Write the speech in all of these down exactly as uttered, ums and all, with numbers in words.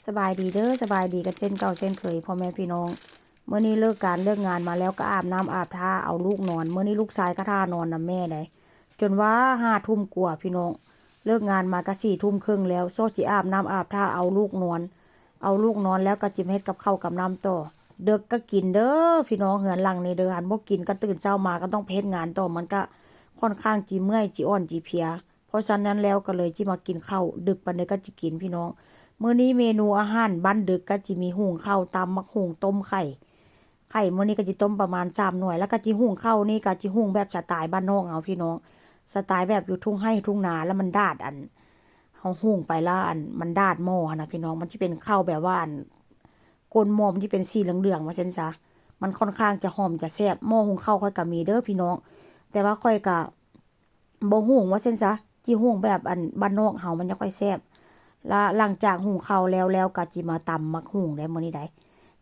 สบายดีเด้อ สบายดีกันเช่นเก่าเช่นเคย พ่อแม่พี่น้อง มื้อนี้เลิกการเลิกงานมาแล้วก็อาบน้ำอาบท่าเอาลูกนอน มื้อนี้ลูกชายก็ท่านอนนำแม่ได้ จนว่าห้าทุ่มกว่าพี่น้อง เลิกงานมาก็สี่ทุ่มครึ่งแล้ว โซ่จิอาบน้ำอาบท่าเอาลูกนอน เอาลูกนอนแล้วก็จิมาเฮ็ดกับข้าวกับน้ำต่อ เดิกก็กินเด้อพี่น้อง เฮือนหลังนี้เด้อ หันบ่กินก็ตื่นเช้ามาก็ต้องไปเฮ็ดงานต่อ มันก็ค่อนข้างจิเมื่อยจิอ่อนจิเพลีย เพราะฉะนั้นแล้วก็เลยจิมากินข้าว ดึกปานใดก็จิกินพี่น้อง มื้อนี้เมนูอาหารบั้นดึกก็จิมีหุงข้าว ตำบักหุ่ง ต้มไข่ ไข่มื้อนี้ก็จิต้มประมาณสามหน่วย แล้วก็จิหุงข้าวนี่ก็จิหุงแบบสไตล์บ้านนอกเอาพี่น้อง สไตล์แบบอยู่ทุ่งไร่ทุ่งนา แล้วมันดาดอัน เฮาหุงไปแล้วอัน มันดาดหม้อหั้นนะพี่น้อง มันจิเป็นข้าวแบบว่าอัน ก้นหม้อมันจิเป็นสีเหลืองๆ ว่าซั่นซะ มันค่อนข้างจะหอมจะแซ่บ หม้อหุงข้าวข้อยก็มีเด้อพี่น้อง แต่ว่าข้อยก็ บ่หุงว่าซั่นซะ จิหุงแบบอันบ้านนอกเฮามันจั่งค่อยแซ่บ ละหลังจากหุงข้าวแล้ว แล้วก็จิมาตำบักหุ่งได้มื้อนี้ได้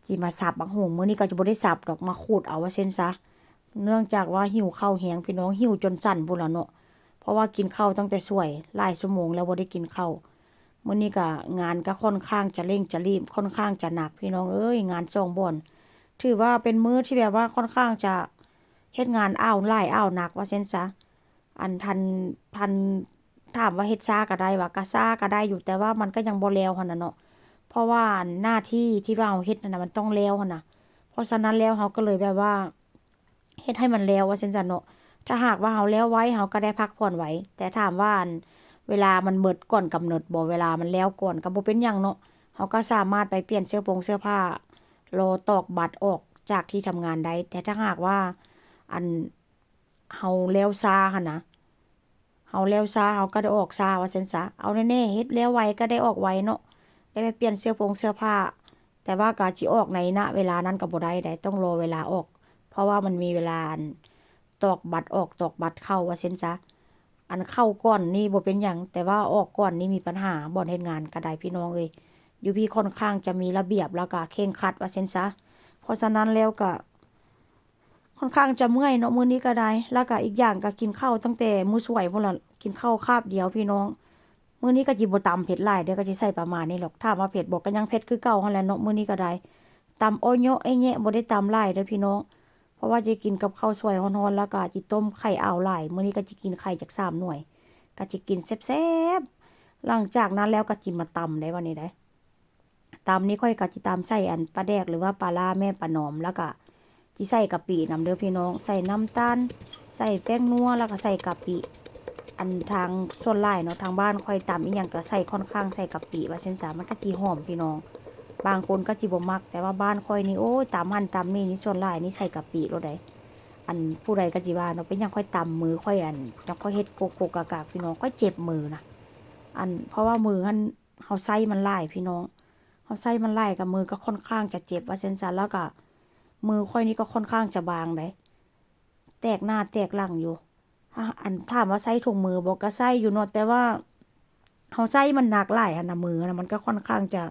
จิมาสับบักหุ่ง มื้อนี้ก็จะบ่ได้สับดอก มาขูดเอาว่าซั่นซะ เนื่องจากว่าหิวข้าวแฮงพี่น้อง หิวจนสั่นพู้นล่ะเนาะ เพราะว่ากินข้าวตั้งแต่ช่วย หลายชั่วโมงแล้วบ่ได้กินข้าว มื้อนี้ก็งานก็ค่อนข้างจะเร่งจะรีบ ค่อนข้างจะหนักพี่น้องเอ้ย งานสองบ่อน ถือว่าเป็นมื้อที่แบบว่าค่อนข้างจะเฮ็ดงานอ้าวหลายอ้าวหนักว่าซั่นซะ อันทัน ทัน ถามว่าเฮ็ดช้าก็ได้วะ ก็ช้าก็ได้อยู่ แต่ว่ามันก็ยังบ่แล้วหั้นน่ะเนาะ เพราะว่าหน้าที่ที่ว่าเฮาเฮ็ดนั่นน่ะมันต้องแล้วหั้นน่ะ เพราะฉะนั้นแล้วเฮาก็เลยแบบว่า เฮ็ดให้มันแล้วว่าซั่นซะเนาะ ถ้าหากว่าเฮาแล้วไว เฮาก็ได้พักผ่อนไว แต่ถามว่าอัน เวลามันเบิดก่อนกำหนดบ่ เวลามันแล้วก่อนก็บ่เป็นหยังเนาะ เฮาก็สามารถไปเปลี่ยนเสื้อผงเสื้อผ้า รอตอกบัตรออกจากที่ทำงานได้ แต่ถ้าหากว่า อัน เฮาแล้วช้าหั้นนะ เฮาแล้วช้า เฮาก็ได้ออกช้าว่าซั่นซะ เอาแน่ๆ เฮ็ดแล้วไวก็ได้ออกไวเนาะ ได้ไปเปลี่ยนเสื้อผงเสื้อผ้า แต่ว่าก็จิออกใน ณ เวลานั้นก็บ่ได้ได๋ ต้องรอเวลาออก เพราะว่ามันมีเวลาอัน ตอกบัตรออกตอกบัตรเข้าว่าซั่นซะ อันเข้าก่อนนี่บ่เป็นหยัง แต่ว่าออกก่อนนี่มีปัญหา บ่อนเฮ็ดงานก็ได้พี่น้องเอ้ย อยู่พี้ค่อนข้างจะมีระเบียบแล้วก็เคร่งครัดว่าซั่นซะ เพราะฉะนั้นแล้วก็ ค่อนข้างจะเมื่อยเนาะ มื้อนี้ก็ได้ แล้วก็อีกอย่างก็กินข้าวตั้งแต่มื้อช่วยพู้นล่ะ กินข้าวคาบเดียวพี่น้อง มื้อนี้ก็จิบ่ตำเผ็ดหลายเด้อ ก็จิใส่ประมาณนี้หรอก ถามว่าเผ็ดบ่ ก็ยังเผ็ดคือเก่าหั้นแหละเนาะ มื้อนี้ก็ได้ ตำอ้อยเยาะไอ้แยะ บ่ได้ตำหลายเด้อพี่น้อง เพราะว่าจะกินกับข้าวช่วยฮ้อนๆ แล้วก็จิต้มไข่อ่าวหลาย มื้อนี้ก็จิกินไข่จักสามหน่วย ก็จิกินแซ่บๆ หลังจากนั้นแล้วก็จิมาตำได้บัดนี้ได้ ตำนี่ข้อยก็จิตำใส่อันปลาแดกหรือว่าปลาร้าแม่ประนอม แล้วก็จิใส่กะปินำเด้อพี่น้อง ใส่น้ำตาล ใส่แป้งนัว แล้วก็ใส่กะปิ อันทางส่วนหลายเนาะ ทางบ้านข้อยตำอีหยังก็ใส่ค่อนข้างใส่กะปิว่าซั่นซะ มันก็จิหอมพี่น้อง บางคนก็จิบ่มัก แต่ว่าบ้านข้อยนี่ โอ้ย ตำหั่นตำนี่นี่ส่วนหลายนี่ใส่กะปิโลดใด๋ อันผู้ใดก็จิว่าเนาะ เป็นหยังข้อยตำมือข้อยอัน จั่งข้อยเฮ็ดกกๆ กากๆ พี่น้อง ข้อยเจ็บมือนะ อัน เพราะว่ามือหั่น เฮาใส่มันหลายพี่น้อง เฮาใส่มันหลายก็มือก็ค่อนข้างจะเจ็บว่าซั่นซะ แล้วก็มือข้อยนี่ก็ค่อนข้างจะบางได๋ แตกหน้าแตกหลังอยู่ ถ้า อันถามว่าใส่ถุงมือบ่ ก็ใส่อยู่เนาะ แต่ว่าเฮาใส่มันหนักหลายหั้นน่ะ มือน่ะ มันก็ค่อนข้างจะ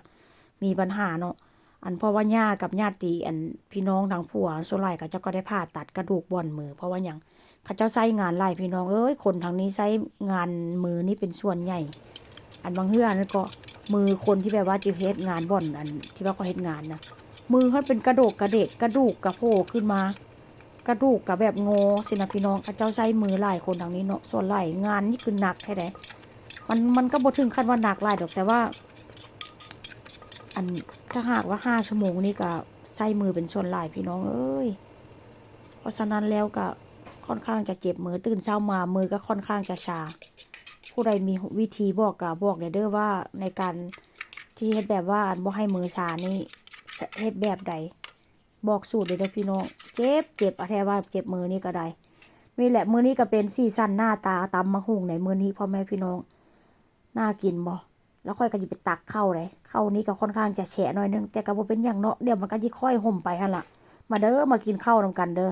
มีปัญหาเนาะ อันเพราะว่าย่ากับญาติ อันพี่น้องทางผัว ส่วนหลายเขาเจ้าก็ได้ผ่าตัดกระดูกบ่อนมือ เพราะว่าหยัง เขาเจ้าใส่งานหลายพี่น้องเอ้ย คนทางนี้ใส่งานมือนี่เป็นส่วนใหญ่ อันบางเทื่อนั่นก็มือคนที่แบบว่าจะเฮ็ดงานบ่อน อันที่ว่าเขาเฮ็ดงานนะ มือเขาเป็นกระโดกกระเดก กระดูกกระโผล่ขึ้นมา กระดูกกะแบบงอสินะพี่น้อง เขาเจ้าใส่มือหลายคนทางนี้เนาะ ส่วนหลายงานนี่คือหนักแท้ใด๋ มัน มันก็บ่ถึงขั้นว่าหนักหลายดอก แต่ว่า อัน ถ้าหากว่าห้าชั่วโมงนี่ก็ใส่มือเป็นส่วนหลายพี่น้องเอ้ย เพราะฉะนั้นแล้วก็ค่อนข้างจะเจ็บมือ ตื่นเช้ามามือก็ค่อนข้างจะชา ผู้ใดมีวิธีบอกก็บอกแหน่เด้อว่าในการที่เฮ็ดแบบว่าอันบ่ให้มือชานี่ เฮ็ดแบบใด บอกสูตรเด้อพี่น้อง เจ็บ เจ็บ เอาแท้ว่าเจ็บมือนี่ก็ได้ นี่แหละ มื้อนี้ก็เป็นสีสันหน้าตาตำบักหุ่งในมื้อนี้ พ่อแม่พี่น้อง น่ากินบ่ แล้วข้อยก็สิไปตักข้าวเด้ ข้าวนี้ก็ค่อนข้างจะแฉะหน่อยหนึ่ง แต่ก็บ่เป็นหยังเนาะ เดี๋ยวมันก็สิค่อยห่มไปหั่นล่ะ มาเด้อ มากินข้าวนำกันเด้อ